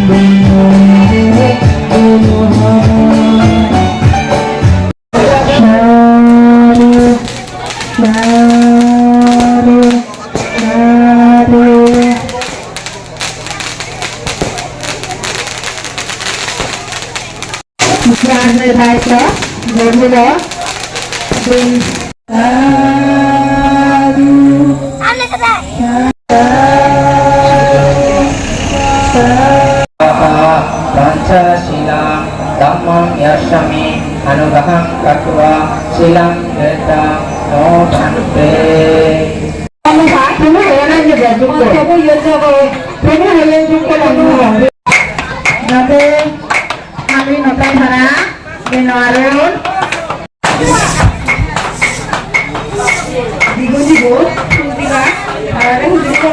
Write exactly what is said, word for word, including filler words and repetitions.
Graduate high class, graduate. Pañcasīlaṃ dhammaṃ yācāmi, anuggahaṃ katvā sīlaṃ detha no bhante. Nate, kami no tai para, beno arun. Digo digo, diga, para, digo, digo.